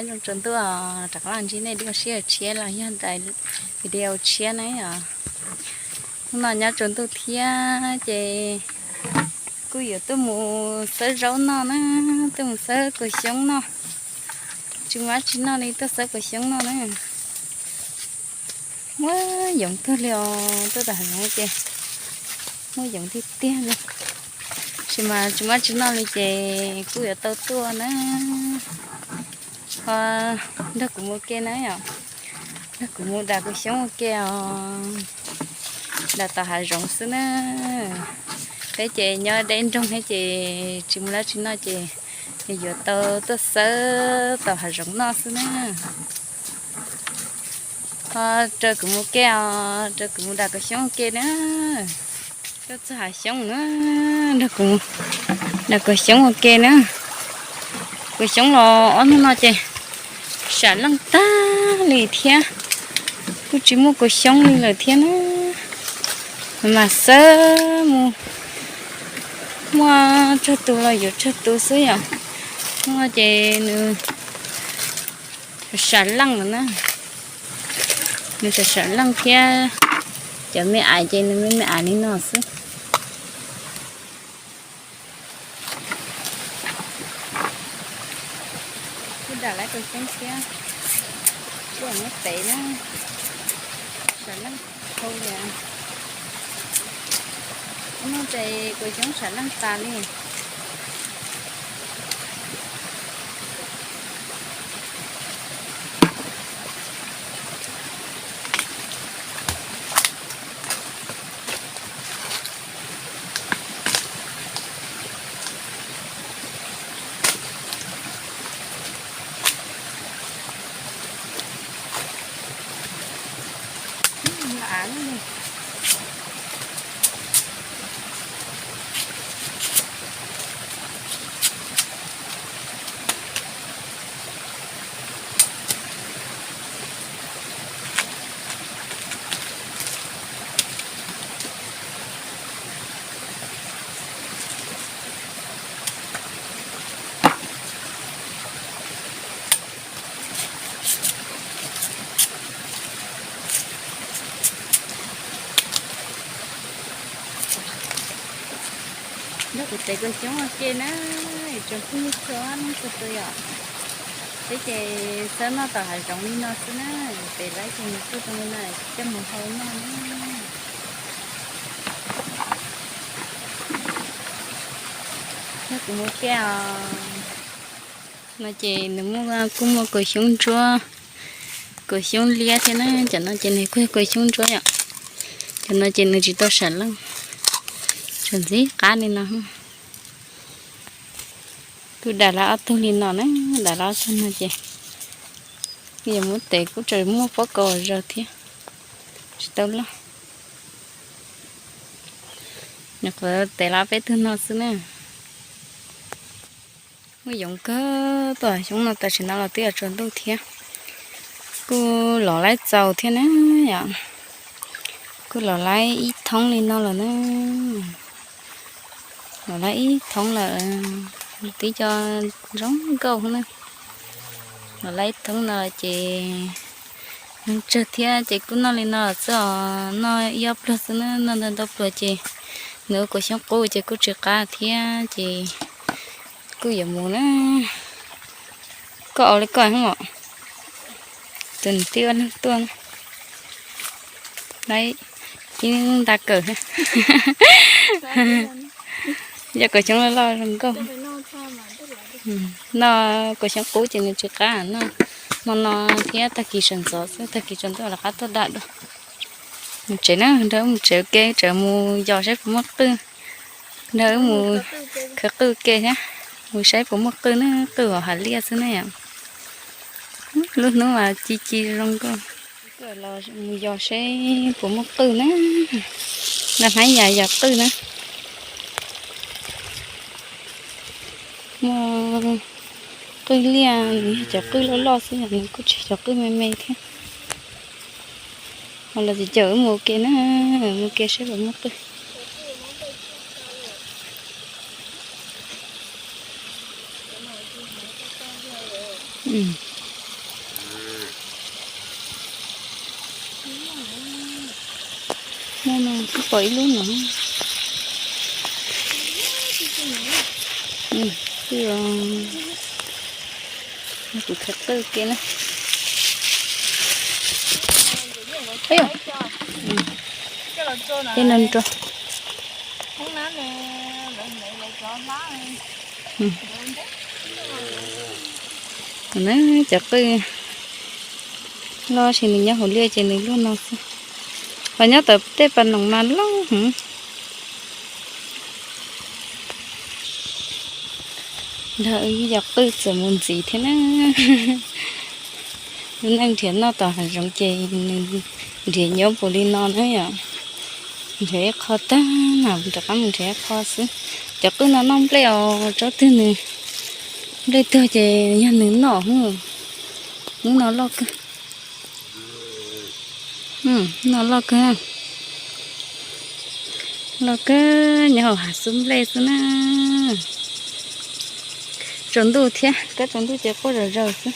Nyob zoo tsaus ntuj, rov qab los ntsib nej dua sij hawm tshiab los yog daim video tshiab na yom. Hnub no nyob tsaus ntuj thiab ces kuj yuav tuaj mus xawb zaub noj na, tuaj mus xawb kaus xyoob noj. Tsis muaj dab tsi noj li, tuaj xawb kaus xyoob noj na. Muab yoov tuag li os, tuaj tom hav zoov ces muab yoov tiag tiag li. Tab sis mas tsis muaj dab tsi noj li ces kuj yuav tau tuaj na. Ho nrog kuv mus ke na yom, nrog kuv mus dam kaus xyoob ua ke os. Dam tom hav zoov xwb na. Peb ces nyob deb nroog thiab ces tsis muaj dab tsi noj ces yuav tau tuaj xawb tom hav zoov noj xwb na. Ho raws kuv mus ke os, raws kuv mus dam kaus xyoob ua ke na. Tuaj txog hav xyoob na, nrog kuv dam kaus xyoob ua ke na. Kaus xyoob los ob hnub no ces sam leej tag li thiab, kuj tsis muaj kaus xyoob li lawm thiab na. Mas xawb mus, muaj tsawg tus los yuav tsawg tus xwb yom. Hnub no ces nws sam leej lawm na. Nws sam sam leej thiab, cov me ais ces nws me me ais li no xwb. Kuj dam lawv kaus xyoob thiab, kuj muab tev na, sam leej dhau li. Hnub no ces kaus xyoob sam leej tas li. Nrog kuv tev kaus xyoob ua ke na, tsoom phooj ywg txhua leej txhua tus yom. Peb ces xawb noj tom hav zoov li no xwb na, tev lawm ces nws kuj zoo li no coj mus hau noj na. Nrog kuv mus ke os. No ces nws muaj, kuj muaj kaus xyoob ntsuab, kaus xyoob liab thiab na. Cov no ces nws kuj yog kaus xyoob ntsuab yom. Cov no ces nws tsis tau sam leej, tseem ntxim qab li no. Kuj dam lawv ob tug li no na, dam lawv ob tug no ces yuav muab tev kuj tseem muaj pob kws zaws thiab, tsis tau loj. Nyuam qhuav tev lawv ob peb tug no xwb na. Muaj yoov kawg, tuaj xyoob no tam sim no los twb yuav tsaus ntuj thiab. Kuj los laib txaus thiab na yom. Kuj los laib ib thoob li no lawm na. Los laib ib thoob lawm, twb cov zoo nkauj na. Los laib ib thoob no ces tsawg thiab ces kuj noj li no xwb os, noj ib ob pluag xwb na, noj ntau ntau pluag ces nws ua kaus xyoob qub ces kuj tsis qab thiab ces kuj yuav mus na. Koj ua li koj hwb mom, tus niam tij ua neeg tuaj na. Laib ib nta kawm, yog kaus xyoob loj loj zoo nkauj. Noj kaus xyoob qub ces nws tsis qab, noj hmo no thiab tag kis sawv ntxov xwb, tag kis tsaus ntuj rov qab tuaj dam dua. Mus tsev na, nrog wb mus tsev ua ke, tseem mus yos saib puas muaj qwj, nrog wb mus khawv qwj ua ke thiab, mus saib puas muaj qwj na, qwj hauv hav liaj xwb na yom. Lub hnub mas ci ci zoo nkauj. Los mus yos saib puas muaj qwj na, nqa hnab yas yos qwj na. Muaj qwj liaj, nws yog cov qwj loj loj xwb, nws kuj tsis cov qwj me me thiab. Ho los ces caum wb mus ua ke na, mus ua ke saib puas muaj qwj. Pom ib lub no. Kuv khaws qwj ke na. Tej no nrog. Na, cov qwj loj sis nws nyob hauv liaj ces nws luaj no xwb. Ho nyob tom tej pas noom mas loj heev. Nrog wb cov qwj txawm mus ntxiv thiab na. Lub neej nrhiav noj tom hav zoov ces nws nrhiav nyob puv li no na yom. Nrhiav ib qho tag mam rov qab mus nrhiav ib qho xwb. Cov qwj no noj nplej os, tsob twg nws nplej tuag ces yog nws noj. Hnub no loj kawg. No loj kawg. Loj kawg, nyob hauv hav xub nplej xwb na. Tsaus ntuj thiab, kab tsaus ntuj ces quaj zom zaws xwb.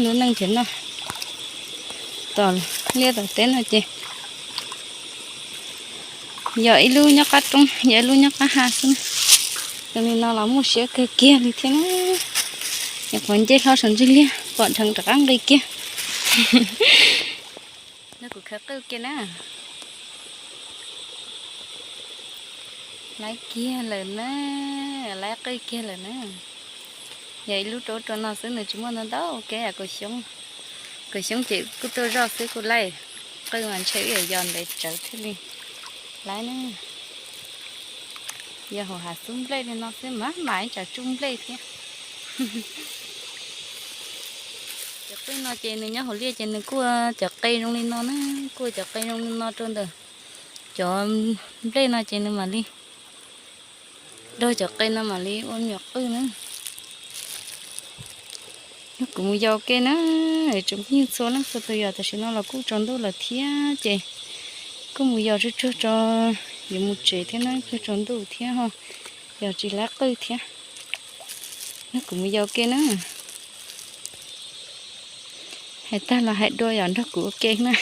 Lub neej nrhiav noj tom liaj tom teb no ces yog ib lub nyob qab roob, yog ib lub nyob qab ha xwb na. Zoo li no los muaj siab kawg kiag li thiab na. Nyuam qhuav nce hlo saum ntsig liaj pom dheev rov qab nqis kiag. Nrog kuv khaws qwj ke na. Laib kiag lawm na, laib qwj kiag lawm na. Yog ib lub rau rau no xwb, nws tsis muaj ntau ntau kev, kaum xyoob, kaum xyoob ces kuj tuaj zoj xwb kuj laib. Qwj mas ntshe wb yuav yos ntev tsawv thiaj li laib na. Yog hauv hav xub nplej li no xwb mas mam ib tsam tsuj nplej thiab. Cov qwj no ces nws nyob hauv liaj ces nws kuj cov qe zoo li no na, kuj cov qe zoo li no rau ntawm cov nplej no ces nws mam li, nrog cov qe no mam li ua me nyuam qwj na. Nrog kuv mus yos ke na, tsoom phooj ywg txhua leej txhua tus, yog tam sim no los kuj tsaus ntuj lawm thiab ces kuj mus yos tsuag tsuag tso, yuav mus tsev thiab na, kuj tsaus ntuj thiab ho yos tsis laib qwj thiab. Nrog kuv mus yos ke na. Hais tag los hais dua yom, nrog kuv ua ke na.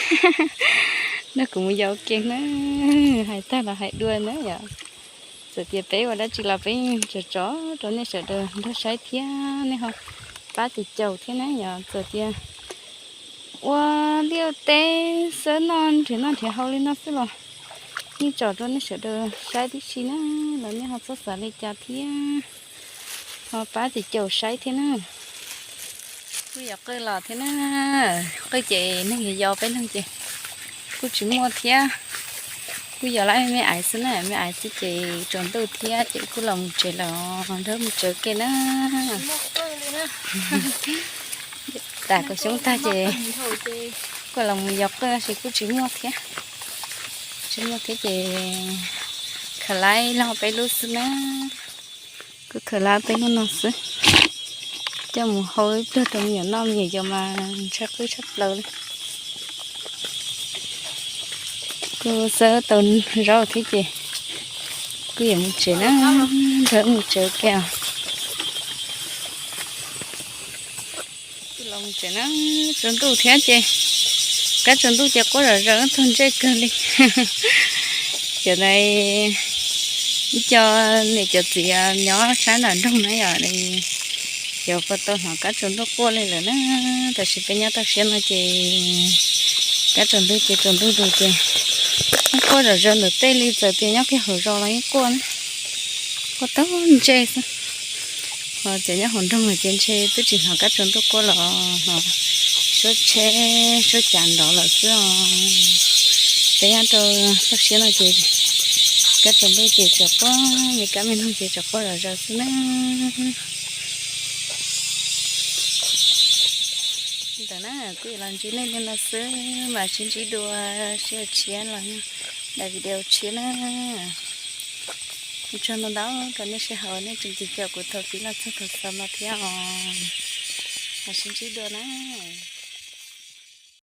Nrog kuv mus yos ua ke na. Hais tag los hais dua na yom. Txawm tias peb ua dab tsi los peb yeej tso tso rau nej sawv daws nrog saib thiab nej ho pab caum caum thiab na yom. Txawm tias ua liaj teb xwb, noj nrhiav noj nrhiav haus li no xwb los yeej tso rau nej sawv daws saib tib si na, los nej ho txhob xav li cas thiab, ho pab caum caum saib thiab na. Kuj yos qwj los thiab na, qwj ces neeg yos yos peb leeg ces kuj tsis muaj thiab. Kuj yos lawm me aiv xwb na, me aiv xwb ces tsaus ntuj thiab ces kuj los mus tsev lawm, nrog mus tsev ke na. Tas kaum xyoob tag ces kuj los mus yos qwj tab sis kuj tsis muaj thiab. Tsis muaj thiab ces khaws laib loj peb lub xwb na. Kuj khaws laib peb lub no xwb, coj mus hau ib pliag rau me nyuam noj, me nyuam yaus mas ntshai qwj tshaj plaws li. Kuj xawb tau zaub thiab ces kuj yuav mus tsev na, nrog mus tsev ke. Kuj los mus tsev na, tsaus ntuj thiab ces, kab tsaus ntuj ces quaj zom zaws tog ntsej kawg li. Cov ntawd ib co niam cov txiv nyob sab nram nroog na yom, yuav puas tau hnov kab tsaus ntuj quaj li lawm na. Tam sim peb nyob toj siab no ces kab tsaus ntuj ces tsaus ntuj lawm ces quaj zom zaws ntawm tej li, txawm tias nyob kiag hauv zos los yeej quaj na. Quaj tog ntsej xwb. Ho cov nyob hauv nroog ces ntshe twb tsis hnov kab tsaus ntuj quaj los hnov suab tsheb suab cav nrov lawm xwb os. Peb nyob rau toj siab no ces kab tsaus ntuj ces tsuas quaj, me kab me noog ces tsuas quaj zom zaws xwb na. Li ntawd na, kuj yuav los ntsib nej li no xwb, mam sib ntsib dua sij hawm tshiab los daim video tshiab na. Ua tsaug ntau ntau rau nej sij hawm nej tseem caum kuv thaum pib los txog thaum xaus no thiab os. Mam sib ntsib dua na.